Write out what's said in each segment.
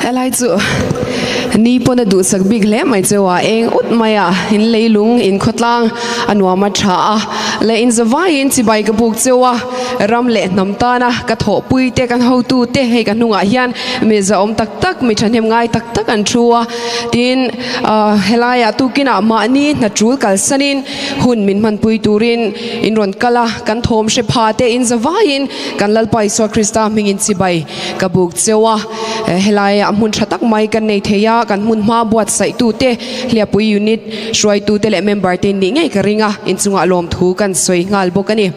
Helai chu ni pawn a duhsak bik hle mai cheu a, eng ut mai a, in leilung in khawtlang a nuam a tha a, leh in zavaiin chibai ka buk cheu a, ram leh hnam tana ka thawhpui te kan hotu te hei ka hnungah hian mi zahawm tak tak mi thahnem ngai tak tak an thu a, tin helaiah tukinah mahni hna tul kalsanin hun min hmanpui turin in rawn kal a, kan thawm hre pha te in zavaiin kan Lalpa Isua Krista hmingin chibai ka buk cheu a, helaiah hmun tha tak mai kan nei thei a, kan hmun hma buatsaih tute Hliapui Unit hruaitute leh member te nih ngei ka ring a, inchungah lawmthu kan sawi nghal bawk a ni.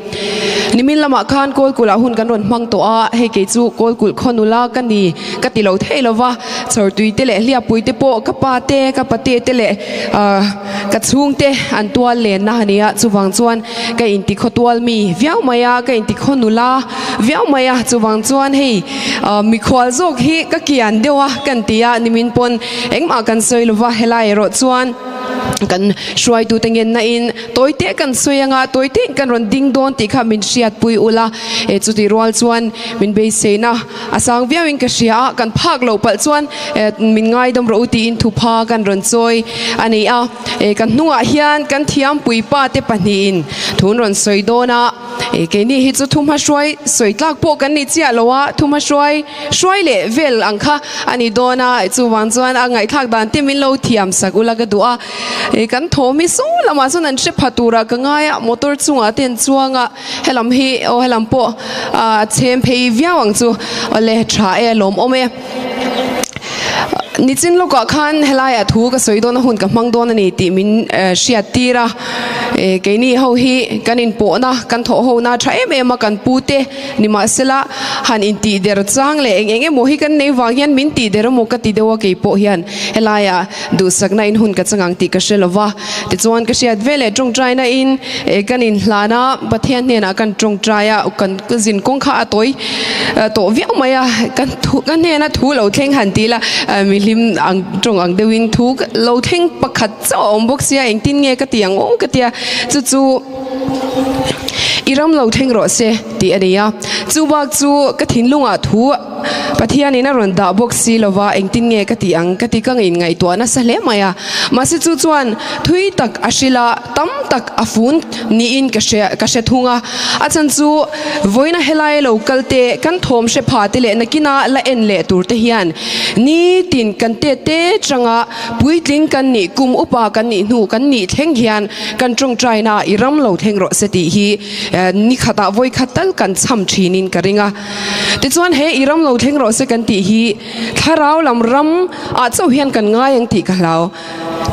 Nimin lamah khan Kawlkulh ah hun kan rawn hmang tawh a, hei kei chu Kawlkulh khaw nula ka ni ka ti lo thei lo va, Chhawrtui te leh Hliapui te pawh ka pa te, ka pate te leh ka chhung te an tual lenna a ni a, chuvang chuan ka inti khaw tual mi viau mai a, ka inti khaw nula viau mai a, chuvang chuan hei mikhual zawk hi ka kian deuh a kan ti a, nimin pawn engmah kan sawi lo va, helai erawh chuan kan hruaitute ngenna in tawi te kan sawi anga tawi te in kan rawn ding dawn tih kha min hriatpui ula, e chutih rual chuan min beiseina a sang viau in ka hria a, kan phak loh palh chuan min ngaidawm rawh u tiin thupha kan rawn chawi a ni a, e kan hnungah hian kan thiampui pa te pahnihin thun rawn sawi dawn a, e keini hi chu thumha hruai sawi tlak pawh kan ni chiah lo a, thumha hruai hruai leh vel ang kha a ni dawn a, chuvang chuan a ngaihthlak dan te min lo thiam sak ula ka duh a, e kan thawm hi saw lamah chuan an hre pha turah ka ngai a, motor chungah te an chuang a. Helam hi aw helam pawh a chhem phei viau ang chu awle tha e lawmawm e. Nichin lawkah khan helaiah thu ka sawi dawn a hun ka hmang dawn a ni tih min hriat tir a, keini ho hi kan inpawhna kan thawh hona tha em em a kan pu te nimahsela han intih der chang leh eng eng emaw hi kan nei vang hian min tih der emaw ka ti deuh a keipawh hian helaiah duhsakna in hun ka chang ang tih ka hre lova. Tichuan ka hriat ve leh tawngtaina in kan inhlan a, Pathian hnenah kan tawngtai a, kan zin kawng kha a tawi tawh viau mai a, kan thu ka hnena thu lo thleng han ti ila mihlim ang tawng ang deuhin thu lo thleng pakhat chauh a awm bawk sia engtin nge ka ti ang aw ka tia chu chu i ram lo thleng rawh se tih a ni a, chu bak chu ka thinlungah thu Pathianin a rawn dah bawk si lova engtin nge ka tih ang ka ti ka inngaihtuah nasa hle mai a. Mahse chu chuan thui tak a hrilh a, tam tak a fun niin ka hre ka hre thung a. A chhan chu vawiina helai lo kal te, kan thawm hre pha te leh nakina la en leh tur te hian nitin kan te te changa puitling kan nih, kum upa kan nih hnu kan nih thleng hian kan tawngtaina i ram lo thleng rawh se tih hi ni khatah vawi khat tal kan cham thinin ka ring a. Tichuan he i ram lo thleng rawh se kan tih hi thlarau lam ram ah chauh hian kan ngai ang tih ka hlau.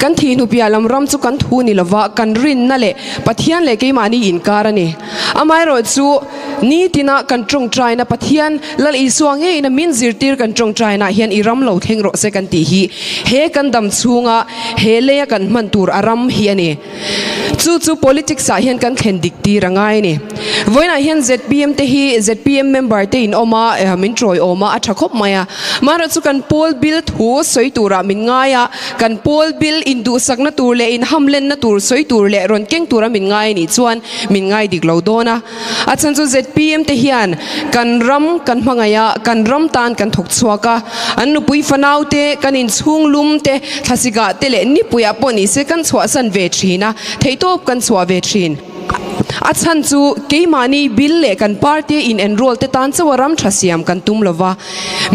Kan thih hnu piah lam ram chu kan thu ni lova kan rinna leh Pathian leh keimahni inkar a ni. Amaherawhchu nitina kan tawngtaina Pathian Lal Isua ngeina min zirtir kan tawngtaina hian i ram lo thleng rawh se kan tih hi he kan dam chhunga he leia kan hman tur a ram hi a ni. Chu chu politics ah hian kan thlen dik tir a ngai a ni. Vawiinah hian zpm te hi zpm member te in awm a, min tawi awm a, a tha khawp mai a. Mahra chu kan pawl bill thu sawi turah min ngai a, kan pawl bill induhsakna tur leh inhamlenna tur sawi tur leh rawn keng tura min ngai a nih chuan min ngai dik lo dawn a. A chhan chu zpm te hian kan ram kan hmangaih a, kan ram tan kan thawk chhuak a, an nupui fanau te, kan inchhung lum te, thlasik ah te leh nipui ah pawh ni se kan chhuahsan ve thin a, theihtawp kan chhuah ve thin. A chhan chu keimahni bill leh kan party in enroll te tan chauh a ram tha siam kan tum lova,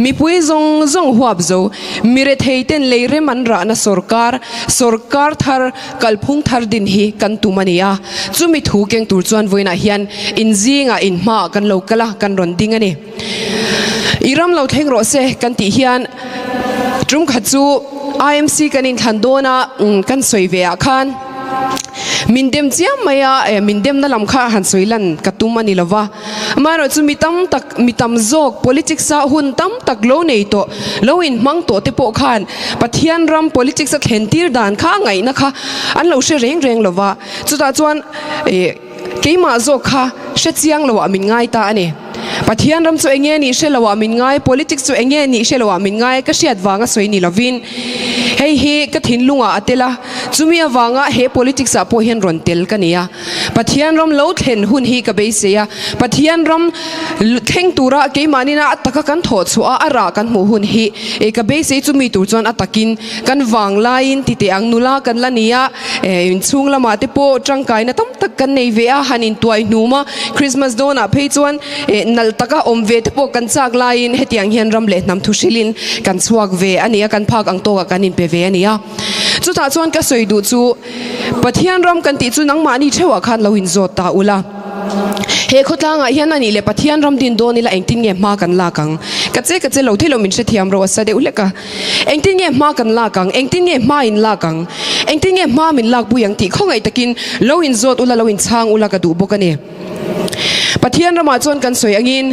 mipui zawng zawng huap zo, mirethei ten lei rem an rahna sawrkar, sawrkar thar, Kalphung thar din hi kan tum a ni a, chumi thu keng tur chuan vawiinah hian inzingah inhmaah kan lo kal a, kan rawn ding a ni. I ram lo thleng rawh se kan tih hian tum khat chu IMC kan inthlan dawn a, kan sawi ve ah khan min dem chiam mai a, min demna lam kha han sawi lan ka tum a ni lo va. Amaherawh chu mi tam tak, mi tam zawk politics a hun tam tak lo nei tawh, lo inhmang tawh te pawh khan Pathian ram politics a thlen tir dan kha a ngaihna kha an lo hre reng reng lo va. Chutah chuan ih keimah zawk kha hre chiang loah min ngai ta a ni. Pathian ram chu enge nih hre loah min ngai, politics chu enge nih hre loah min ngai, ka hriat vanga sawi ni lovin hei hi ka thinlungah a tel a, chumi avanga he politics ah pawh hian rawn tel ka ni a. Pathian ram lo thlen hun hi ka beisei a, Pathian ram thleng tura keimahnin a taka kan thawh chhuah a, a rah kan hmuh hun hi ka beisei chumi tur chuan a takin kan vang laiin ti teh ang nula kan la ni a, inchhung lamah te pawh tangkaina tam tak kan nei ve a, han intuai hnum a, Christmas dawnah phei chuan nalh taka awm ve te pawh kan chak laiin hetiang hian ram leh hnam thu hrilhin kan chhuak ve a ni a, kan phak ang tawkah kan inpe ve a ni a. Chutah chuan ka sawi duh chu Pathian ram kan tih chu nangmahni theuhah khan lo inzawt ta ula. He khawtlangah hian a nih leh Pathian ram din dawn ila engtin nge hma kan lak ang? Ka che ka che lo thei lo min hrethiam ro a sa deuh hlek a. Engtin nge hma kan lak ang? Engtin nge hma in lak ang? Engtin nge hma min lakpui ang tih khawngaih takin lo inzawt ula lo inchhang ula ka duh bawk a ni. Pathian ramah chuan kan sawi angin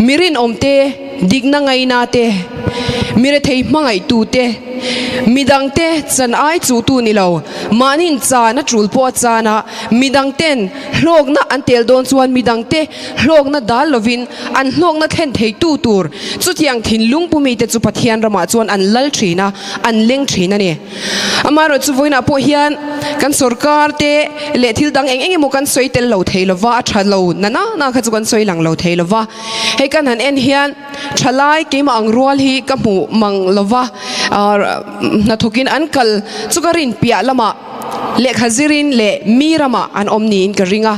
mi rinawm te, dikna ngaina te, mi rethei hmangaihtu te, midang te chan ai chuhtu ni lo, mahniin chan a tul pawh a chan a, midang ten hlawkna an tel dawn chuan midang te hlawkna dal lovin an hlawkna thlen theitu tur chutiang thinlung pu mite chu Pathian ramah chuan an lal thin a, an leng thin a ni. Amaherawh chu vawiinah pawh hian kan sorkar te leh thil dang eng eng emaw kan sawi tel lo thei lova, a tha lo na na na kha chu kan sawi lang lo thei lova. Hei kan han en hian thalai keimah ang rual hi ka hmuh mang lova, hnathawkin an kal chu ka rin piah lamah lehkha zirin leh mi ramah an awm niin ka ring a.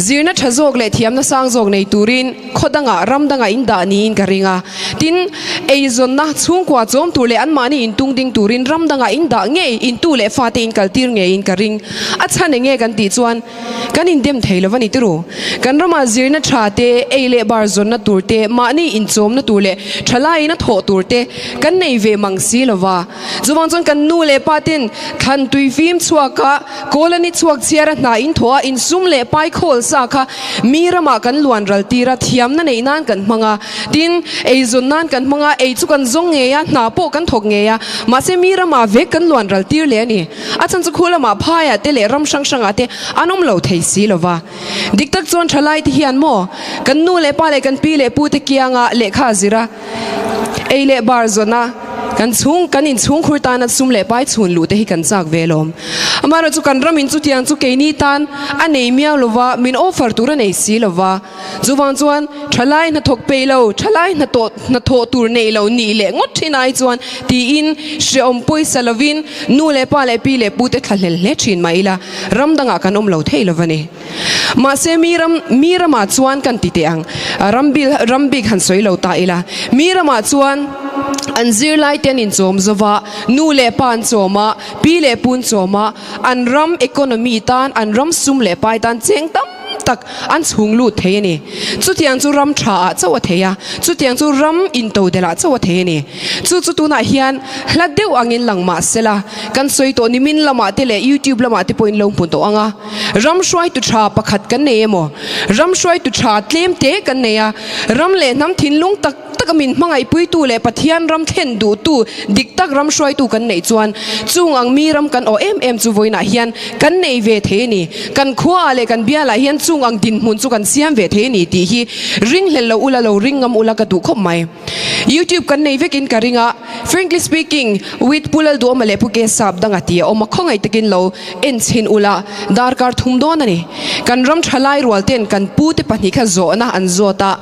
Zirna tha zawk leh thiamna sang zawk nei turin khaw dangah ram dangah in dah niin ka ring a. Tin, eizawnna chhungkua chawm tur leh anmahni intung ding turin ram dangah in dah ngei, intu leh fate in kaltir ngeiin ka ring. A chhan eng nge kan tih chuan kan indem thei lo va ni tiru. Kan ramah zirna tha te, ei leh bar zawnna tur te, mahni inchawmna tur leh thalaiin a thawh tur te kan nei ve mang si lo va. Chuvang chuan kan nu leh pa ten thlan tui fim chhuak a, colony chhuak chhiar a hna in thawh a, insum leh pai khawl sa kha mi ramah kan luan ral tir a, thiamna neih nan kan hmang a, tin eizawn nan kan hmang a, ei chu kan zawng ngei a, hna pawh kan thawk ngei a, mahse mi ramah vek kan luan ral tir leh a ni. A chhan chu khu lamah phaiah te leh ram hrang hrangah te an awm lo thei si lo va. Dik tak chuan thalai te hian maw kan nu leh pa leh kan pi leh pu te kianga lehkha a zir a, Ei leh bar zawna kan chhung kan inchhungkhur tana sum leh pai chhun luh te hi kan chak ve lawm. Amaherawh chu kan ram in chutiang chu keini tan a nei miau lova, min offer tur a nei si lova. Chuvang chuan thalai hnathawk peih lo, thalai hnathawh hnathawh tur nei lo nih leh ngawt thin ai chuan tiin hrehawm pawisa lovin nu leh pa leh pi leh pu te thlahlel hle thin mah ila ram dangah kan awm lo thei lova ni. Mahse mi ram mi ramah chuan kan ti teh ang, ram bil ram bik han sawi lo ta ila, mi ramah chuan an zirlai te an inchawm zo va, nu leh pa an chawm a, pi leh pu an chawm a, an ram economy tan, an ram sum leh pai tan cheng tam tak an chhung lut thei a ni. Chutiang chu ram tha ah chauh a thei a, chutiang chu ram intodelh ah chauh a thei a ni. Chu chu tunah hian hla deuh angin lang mah sela, kan sawi tawh nimin lamah te leh youtube lamah te pawhin lo hmu tawh ang a. Ram hruaitu tha pakhat kan nei emaw? Ram hruaitu tha tlem te kan nei a, ram leh hnam thinlung tak taka min hmangaihpuitu leh Pathian ram thlen duhtu dik tak ram hruaitu kan neih chuan chung ang mi ram kan awh em em chu vawiinah hian kan nei ve thei a ni. Kan khuaah leh kan bialah hian chung ang dinhmun chu kan siam ve thei a ni tih hi ringhlel lo ula lo ring ngam ula ka duh khawp mai. YouTube kan nei vekin ka ring a, Frankly speaking with Pu Lalduhawma leh Pu Kesap danga tih a awm a, khawngaih takin lo en chhin ula, darkar thum dawn a ni. Kan ram thalai rual ten kan pu te pahnih kha zawhna an zawt a,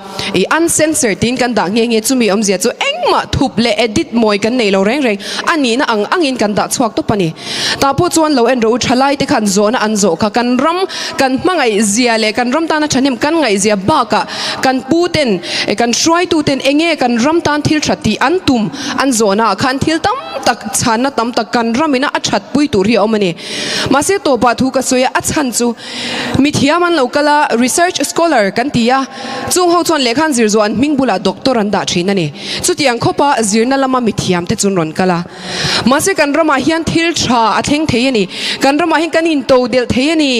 i uncensored tiin kan dah nghe nghe, chumi awmzia chu engmah thup leh edit mawi kan nei lo reng reng, a nihna ang angin kan dah chhuak tawp a ni. Tah pawh chuan lo en rawh u, thalai te khan zawhna an zawh kha kan ram kan hmangaih zia leh kan ram tana thahnem kan ngaih zia bakah kan pu ten kan hruaitu ten enge kan ram tan thil that tih an tum an zawhna ah khan thil tam tak chhanna tam tak kan ram ina a that pui tur hi a awm a ni. Mahse tawpah thu ka sawi a, a chhan chu mithiam an lo kal a, research scholar kan ti a, chung ho chuan lehkha an zir zawh an hming bulah doctor an dah thin a ni. Chutiang khawpa zirna lama mithiam te chu an rawn kal a. Mahse kan ramah hian thil tha a thleng thei a ni. Kan ramah hian kan into delh thei a ni.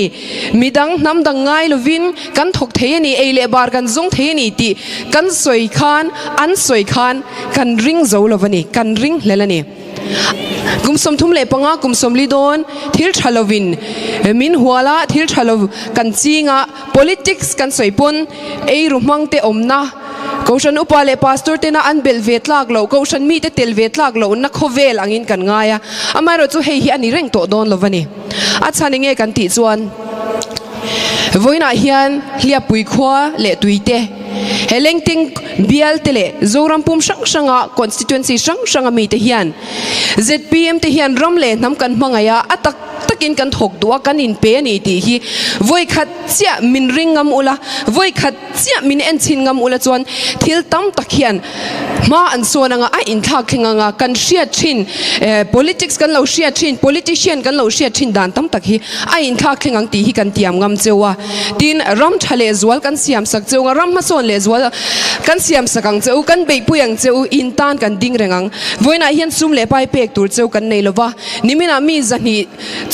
Midang hnam dang ngai lovin kan thawk thei a ni, ei leh bar kan zawng thei a ni tih kan sawi khan, an sawi khan kan ring zo lo a ni, kan ring hlel a ni. Kum 35 kum 40 dawn thil tha lovin min hual a, thil tha lo kan ching a, politics kan sawi pawn eiru hmang te awmna, Kohhran upa leh pastor tena an belh ve tlak loh, Kohhran mite tel ve tlak lohna khawvel angin kan ngai a, amaherawhchu hei hi a ni reng tawh dawn lo a ni. A chhan enge kan tih chuan vawiinah hian Hliappui khua leh tuite, he Lengteng bial te leh Zoram pum hrang hranga constituency hrang hranga mite hian zpm te hian ram leh hnam kan hmangaih a, a tak takin kan thawk duh a, kan inpe a ni tih hi vawikhat chiah min ring ngam ula, vawikhat chiah min en chhin ngam ula chuan thil tam tak hian hma an sawn anga a inthlak thleng anga kan hriat thin politics kan lo hriat thin politician kan lo hriat thin dan tam tak hi a inthlak thleng ang tih hi kan tiam ngam cheu a tin ram tha leh zual kan siam sak cheu anga ram hmasawn leh zual kan siam sak ang cheu kan beihpui ang cheu in tan kan ding reng ang vawiinah hian sum leh pai pek tur cheu kan nei lova niminah mi zahnih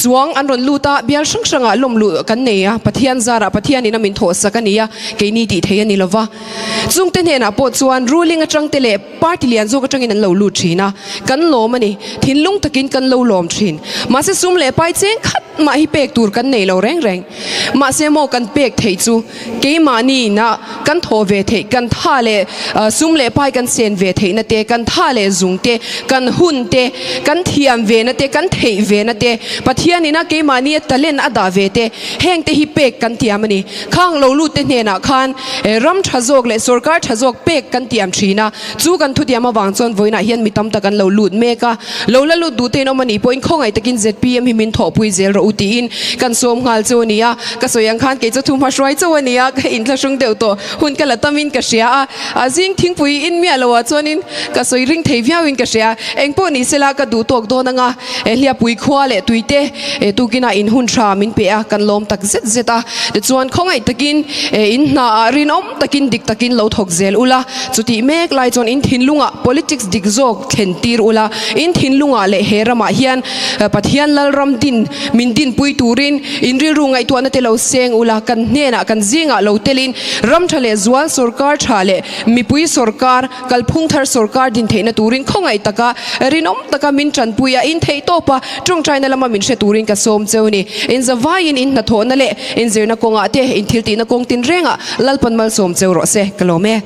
Chuang an rawn lut a, bial hrang hrangah lawm luh kan nei a, Pathian zarah Pathianin a min thawhsak a ni a, keini tih thei a ni lova. Chungte hnenah pawh chuan ruling atang te leh party lian zawk atangin an lo lut thin a, kan lawm a ni. Thinlung takin kan lo lawm thin. Mahse sum leh pai cheng khat mah hi pek tur kan nei lo reng reng. Mahse maw kan pek theih chu keimahni na kan thaw ve theih, kan tha leh sum leh pai kan sen ve theihna te, kan tha leh zung te, kan hun te, kan thiam ve na te, kan theih ve na te, Pathianina keimahnia talent a dah ve te, heng te hi pek kan tiam a ni. Khang lo lut te hnenah khan ram tha zawk leh sorkar tha zawk pek kan tiam thin a, chu kan thutiam avang chuan vawiinah hian mi tam tak an lo lut mek a, lo la lut duh tein awm a nih pawhin khawngaih takin zpm hi min thawhpui zel rawh u tiin kan sawm nghal chu a ni a, ka sawi ang khan kei chu thu hmahruai chauh a ni a, ka inthlahrung deuh tawh hun ka la tamin ka hria a, a zing thingpui in miah lo ah chuanin ka sawi ring thei viauin ka hria, engpawh ni sela ka duh tawk dawn anga Hliapui khua leh tuite tukinah in hun tha min pe a, kan lawm tak zet zet a, tichuan khawngaih takin in hna ah rinawm takin dik takin lo thawk zel ula, chutih mek lai chuan in thinlungah politics dik zawk thlen tir ula, in thinlungah leh he ramah hian Pathian Lalram din min dinpui turin in rilru ngaihtuahna te lo seng ula, kan hnenah kan zingah lo telin ram tha leh zual sorkar tha leh mipui sorkar kalphung thar sorkar din theihna turin khawngaih taka rinawm taka min tanpui a, in theih tawp a, tawngtaina lama min hre turin ka sawm cheu ni. In zavaiin in hnathawhna leh in zirna kawngah te, in thiltihna kawng tinrengah Lalpan malsawm cheu rawh se, ka lawm e.